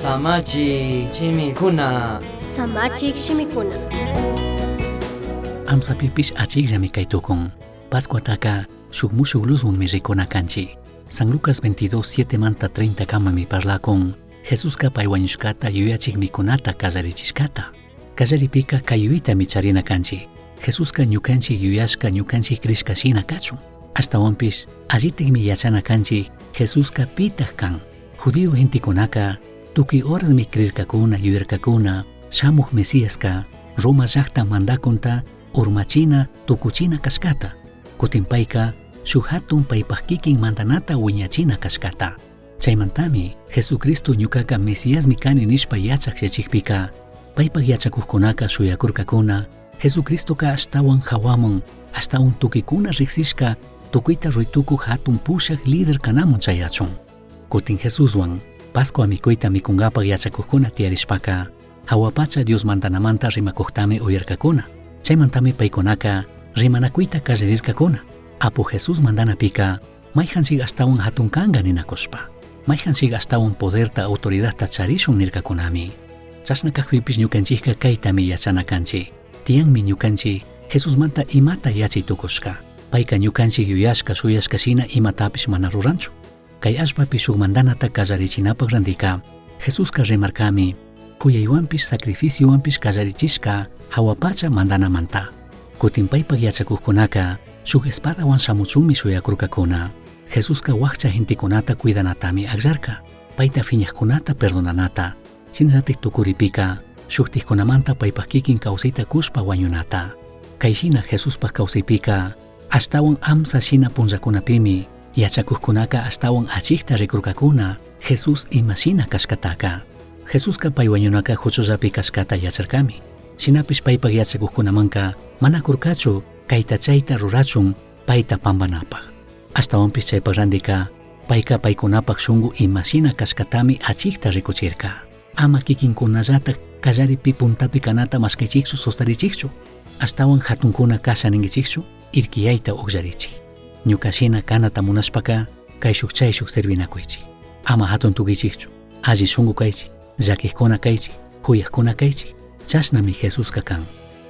Samachik shimikuna. Samachik shimikuna. Amsapipish achikllami kay tukun. Pascuataka shuk mushuk luzwanmi rikuna kanchik. San Lucas 22, 7 manta 30 kamami parlakun. Jesuska pay wañushkata yuyachik mikunata kallarichishkata. Kallaripika kay yuyaytami charina kanchik. Jesuska ñukanchik yuyashka ñukanchik crishka shina kachun. Ashtawanpish allitikmi yachana kanchik Jesuska pitaj kan. Judío gentekunaka tukuy horasmi crirkakuna yuyarkakuna shamuj Mesiaska Roma llakta mandakunta urmachina tukuchina kashkata. Kutin payka shuk hatun paypaj kikin mandanata wiñachina kashkata. Chaymantami Jesucristo ñukaka Mesiasmi kani nishpa yachak yachikpika paypaj yachakujkunaka shuyakurkakuna Jesucristoka ashtawan hawaman ashtawan tukuykuna riksishka tukuyta ruytukuj hatun pushak líder kanamun chayachun. Kutin Jesuswan Pascua mikuyta mikunkapak yachakujkuna tiyarishpaka hawa pacha Dios mandanamanta rimakujtami uyarkakuna. Chaymantami paykunaka rimanakuyta kallarirkakuna. Apu Jesús mandanapika mayjanchik ashtawan hatun kanka ninakushpa. Mayjanchik ashtawan poderta autoridadta charishun nirkakunami. Chashna kajpipish ñukanchikka kaytami yachana kanchik. Tiyanmi ñukanchik Jesusmanta imata yachay tukushka. Payka ñukanchik yuyashka shuyashka shina imatapish mana ruranchu. Kay allpapi shuk mandanata kallarichinapaj randika Jesuska rimarkami kuyaywanpish sacrificiowanpish kallarichishka hawa pacha mandanamanta. Kutin paypaj yachakujkunaka shuk espadawan shamuchunmi shuyakurkakuna. Jesuska wakcha gentekunata cuidanatami akllarka. Payta phiñajkunata perdonanata. Shinallatik tukuripika shuktikkunamanta paypaj kikin kawsayta kushpa wañunata. Kay shina Jesuspaj kawsaypika ashtawan amsa shina punllakunapimi yachakujkunaka ashtawan achikta rikurkakuna Jesús imashina kashkataka. Jesuska pay wañunaka huchullapi kashkata yacharkami. Shinapish paypaj yachakujkunamanka mana kurkachu kayta chayta rurachun payta pambanapaj. Ashtawanpish chaypaj randika payka paykunapaj shunku imashina kashkatami achikta rikuchirka. Ama kikinkunallatak kallaripi puntapi kanata mashkaychikchu sostarichikchu. Ashtawan hatunkuna kasha ninkichikchu irkiyayta ukllarichik. Ñuka shina kanata munashpaka kayshuk chayshuk servinakuychik. Ama hatun tukichikchu, alli shunku kaychik, llakikkuna kaychik, kuyakuna kaychik. Chashnami Jesuska kan.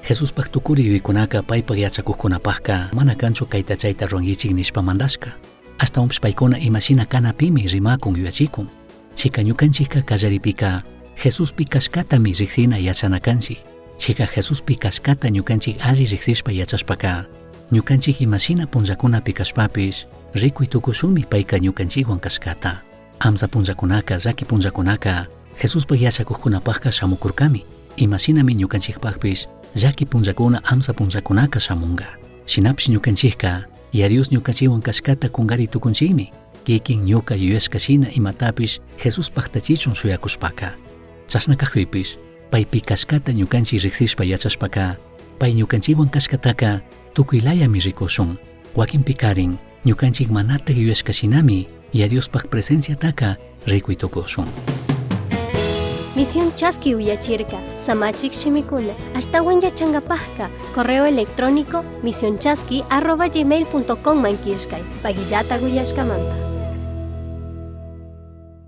Jesuspaj tukuri yuyaykunaka paypaj yachakujkunapajka mana kanchu kayta chayta ruwankichik nishpa mandashka. Ashtawanpish paykuna imashina kanapimi rimakun yuyachikun. Chika ñukanchikka kallaripika Jesuspi kashkatami riksina yachana kanchik. Chika Jesuspi kashkata ñukanchik alli riksishpa yachashpaka ñukanchik imashina punllakunapi kashpapish rikuy tukushunmi payka ñukanchikwan kashkata. Amsa punllakunaka llaki punllakunaka Jesuspaj yachakujkunapajka shamukurkami. Imashinami ñukanchikpajpish llaki punllakuna amsa punllakunaka shamunga. Shinapish ñukanchikka ya Dios ñukanchikwan kashkata kunkari tukunchikmi. Kikin ñuka yuyashka shina imatapish Jesús pajtachichun shuyakushpaka. Chashna kajpipish paypi kashkata ñukanchik riksishpa yachashpaka pay ñukanchikwan kashkataka tukuylayami rikushun. Wakinpikarin ñukanchik manatak yuyashka shinami ya Diospaj presenciataka rikuy tukushun. Misión Chaski uyachirka, Samachik shimikuna, ashtawan yachankapajka, correo electrónico misionchaski@gmail.com man killkay, pagillata uyashkamanta.